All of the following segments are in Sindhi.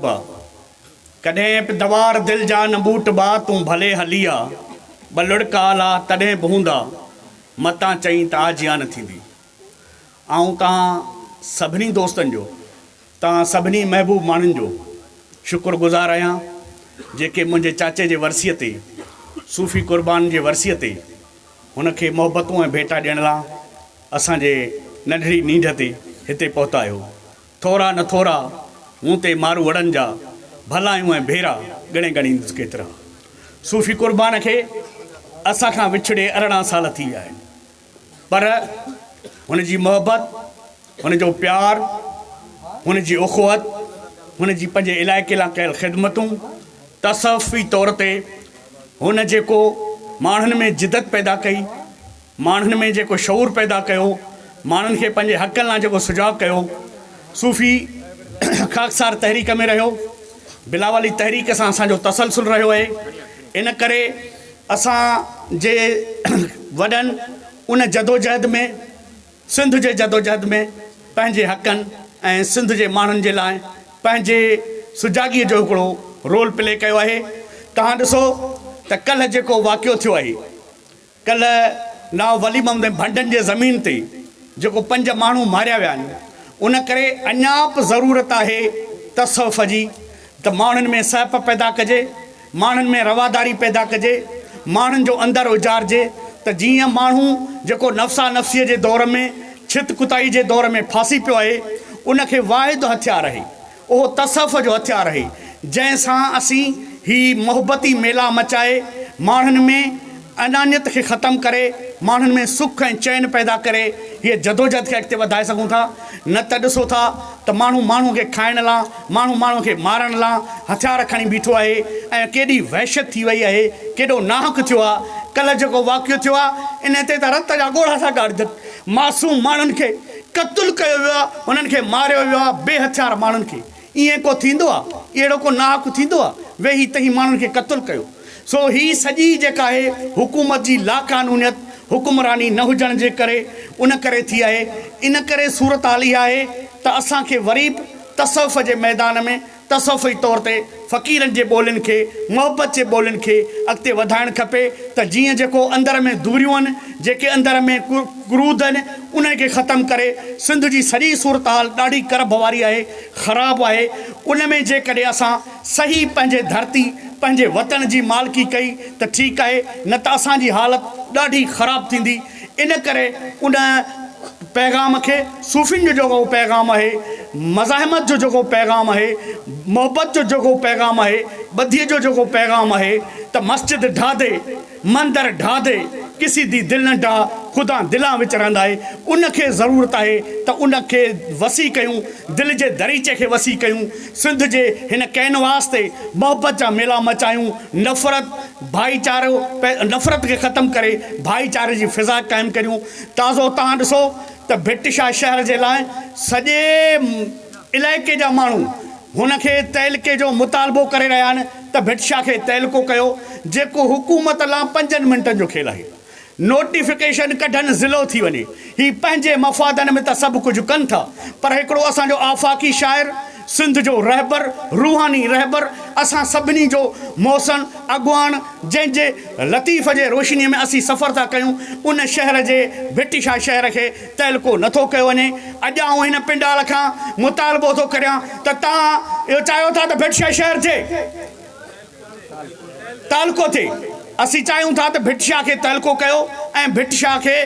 با. ڪڏهن به دوار دل جا نه ٻوٽبا، تون ڀلي هلي آ، ٻه لڙڪ آلا تڏهن به هوندا، متان چئين ته آجيان ٿيندي. آئون توهان سڀني دوستن جو، توهان سڀني محبوب ماڻهن جو شڪر گذار آهيان، جيڪي منهنجي چاچي جي ورسيء تي، صوفي قربان جي ورسيء تي هن کي محبتون ۽ ڀيٽا ڏيڻ لا اسان جي ننڍڙي نينڍ تي هتي پهتا آهيو. ٿورا نه ٿورا، مون تي ماروئڙن جا، ڀلايون ۽ ڀيرا، ڳڻي ڳڻيندس ڪيترا. صوفي قربان کي اسان کان وڇڙي 18 سال ٿي ويا آهن، پر هن جي محبت، هن جو پيار، هن جي اخوت، هن جي پنهنجي علائقي لاء ڪيل خدمتون، تصوفي طور تي هن جيڪو ماڻهن ۾ جدت پيدا ڪئي، ماڻهن ۾ جيڪو شعور پيدا ڪيو، ماڻهن کي پنهنجي حقن لاء جيڪو سجاڳ ڪيو، صوفي خاڪسار تحريڪ ۾ رهيو، بلاولي تحريڪ سان اسان جو تسلسل رهيو آهي، ان ڪري اسان جي وڏن ان جدوجهد ۾ سنڌ جي جدوجهد ۾ پنهنجي حقن ۽ سنڌ جي ماڻهن جي لاء پنهنجي سجاڳيء جو هڪڙو رول پلي ڪيو آهي. توهان ڏسو ته ڪلهه جيڪو واقعو ٿيو آهي، ڪلهه نائو ولي محمد ۽ ڀنڊن جي زمين تي جيڪو پنج ماڻهو ماريا ويا آهن ان ڪري اڃا به ضرورت آهي تصوف جي ته ماڻهن ۾ سهپ پيدا ڪجي، ماڻهن ۾ رواداري پيدا ڪجي، ماڻهن جو اندر اجارجي ته جيئن ماڻهو جيڪو نفسا نفسيء جي دور ۾ ڇت ڪتائي جي دور ۾ ڦاسي پيو آهي ان کي واحد هٿيار آهي اهو تصوف جو هٿيار آهي، جنهن سان اسين هي محبتي ميلا مچائي، ماڻهن ۾ انانيت کي ختم ڪري، ماڻهن ۾ سک ۽ چين پيدا ڪري، هيء جدوجهد کي اڳتي وڌائي سگهون ٿا. نه ته ڏسو ٿا ته ماڻهو ماڻهوء کي کائڻ لان، ماڻهو ماڻهوء کي مارڻ لان هٿيار کڻي بيٺو آهي ۽ ڪيڏي وحشت ٿي وئي آهي، ڪيڏو ناحق ٿيو آهي. ڪلهه جيڪو واقعو ٿيو آهي، انهيء تي ته رت جا ڳوڙها ٿا ڳاڙجن. معصوم ماڻهن کي قتل ڪيو ويو آهي، انهن کي ماريو ويو آهي، بي هٿيار ماڻهن کي. ائين ڪو ٿيندو آهي؟ اهڙو ڪو ناحق ٿيندو آهي؟ ويهي تهين ماڻهن کي قتل ڪيو. سو هي سڄي جيڪا آهي حڪومت جي لاقانونيت، حڪمراني نه هجڻ جي ڪري ان ڪري ٿي آهي. ان ڪري صورتحال اها آهي ته اسان کي وري به تصوف جي ميدان ۾ تصوفي طور تي فقيرن جي ٻولين کي، محبت جي ٻولين کي اڳتي وڌائڻ کپي ته جيئن جيڪو اندر ۾ دوريون آهن، جيڪي اندر ۾ ڪروڌ آهن، انهن کي ختم ڪري سنڌ جي سڄي صورتحال ڏاڍي ڪرب واري آهي، خراب آهي، ان ۾ جيڪڏهن اسان صحيح پنهنجي ڌرتي، پنهنجي وطن جي مالڪي ڪئي ته ٺيڪ آهي نه ته اسان جي حالت ڏاڍي خراب ٿيندي، ان ڪري ان پيغام کي صوفين جو جيڪو پيغام آهي، مزاحمت جو جيڪو پيغام آهي، محبت جو جيڪو پيغام آهي، ٻڌيء جو جيڪو پيغام آهي ته مسجد ڊھا the, مندر ڊھا the, ڪسي the دل نه ڊھا، خدا دلان وچ رھندا آهي، ان کي ضرورت آهي ته ان کي وسيع ڪيون، دل جي دريچي کي وسيع ڪيون، سنڌ جي هن ڪينواس تي محبت جا ميلا مچايون، نفرت، ڀائيچارو، نفرت کي ختم ڪري ڀائيچاري جي فضا قائم ڪريون. تازو توهان ڏسو ته ڀٽ شاهه شهر جي لاء سڄي علائقي جا ماڻهو هن کي تعلقي جو مطالبو ڪري رهيا آهن ته ڀٽ شاهه کي تعلقو ڪيو جيڪو حڪومت لاء پنجن منٽن جو کيل آهي. نوٽيفڪيشن ڪڍن ضلعو ٿي وڃي. هي پنهنجي مفادن ۾ ته سڀ ڪجهه ڪن ٿا پر هڪڙو اسان جو آفاقي شاعر، سنڌ جو رهبر، روحاني رهبر، اسان سڀني جو محسن اڳواڻ جنهن جي لطيف جي روشنيء ۾ اسين سفر ٿا ڪيون ان شهر جي ڀٽ شاهه شهر کي تعلقو نه ٿو ڪيو وڃي. اڄ آئون هن پنڊال کان مطالبو ٿو ڪريان ته توهان اهو چاهيو ٿا ته ڀٽ شاهه شهر ٿئي. تعلقو ٿئي. اسين چاهيون ٿا ته ڀٽ شاهه کي تعلقو ڪيو ۽ ڀٽ شاهه کي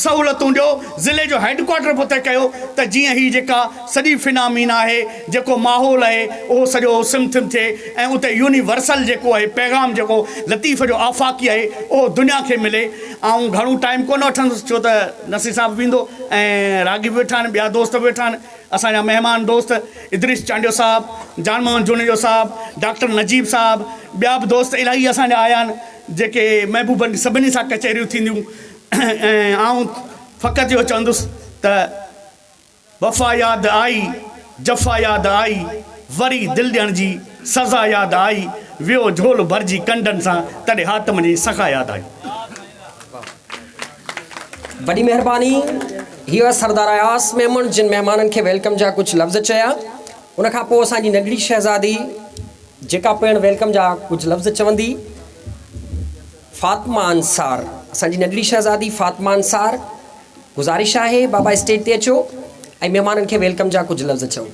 سهولتون ڏيو، ضلعي جو هيڊ ڪوارٽر به اتي ڪيو ته جيئن هي جيڪا سڄي فنامينا آهي، جيڪو ماحول آهي اهو سڄو سم ٿم ٿئي ۽ اتي يونيورسل جيڪو آهي پيغام جيڪو لطيف جو آفاقي آهي اهو دنيا کي ملي. آئون گهڻو ٽائيم ڪونه وٺندس ڇو ته نصير صاحب به ايندو ۽ راغب به ويٺا آهن ٻيا دوست به ويٺا آهن. اسان جا مهمان دوست ادريس چانڊيو صاحب، جان محمد جوڻيجو صاحب، ڊاڪٽر نجيب صاحب، ٻيا به دوست الاهي اسان جا آيا آهن جيڪي محبوبن سڀني سان ڪچهريون ٿينديون ۽ آئون فقط اهو چوندس ته وفا ياد آئي، جفا ياد آئي، وري دل ڏيڻ جي سزا ياد آئي، ويو جهول ڀرجي ڪنڊن سان تڏهن حاتم جي سخا ياد آئي. وڏي مهرباني. هي هئا سردار اياز ميمڻ جن مهمانن کي welcome جا ڪجهه لفظ چيا. ان کان پوء اسان جي ننڍڙي شهزادي جيڪا پڻ welcome جا ڪجهه لفظ چوندي، فاطمه انصار. اسان جي ننڍڙي شهزادي فاطمه انصار، گذارش آهي بابا اسٽيج تي اچو ۽ مهمانن کي welcome جا ڪجهه لفظ چئو.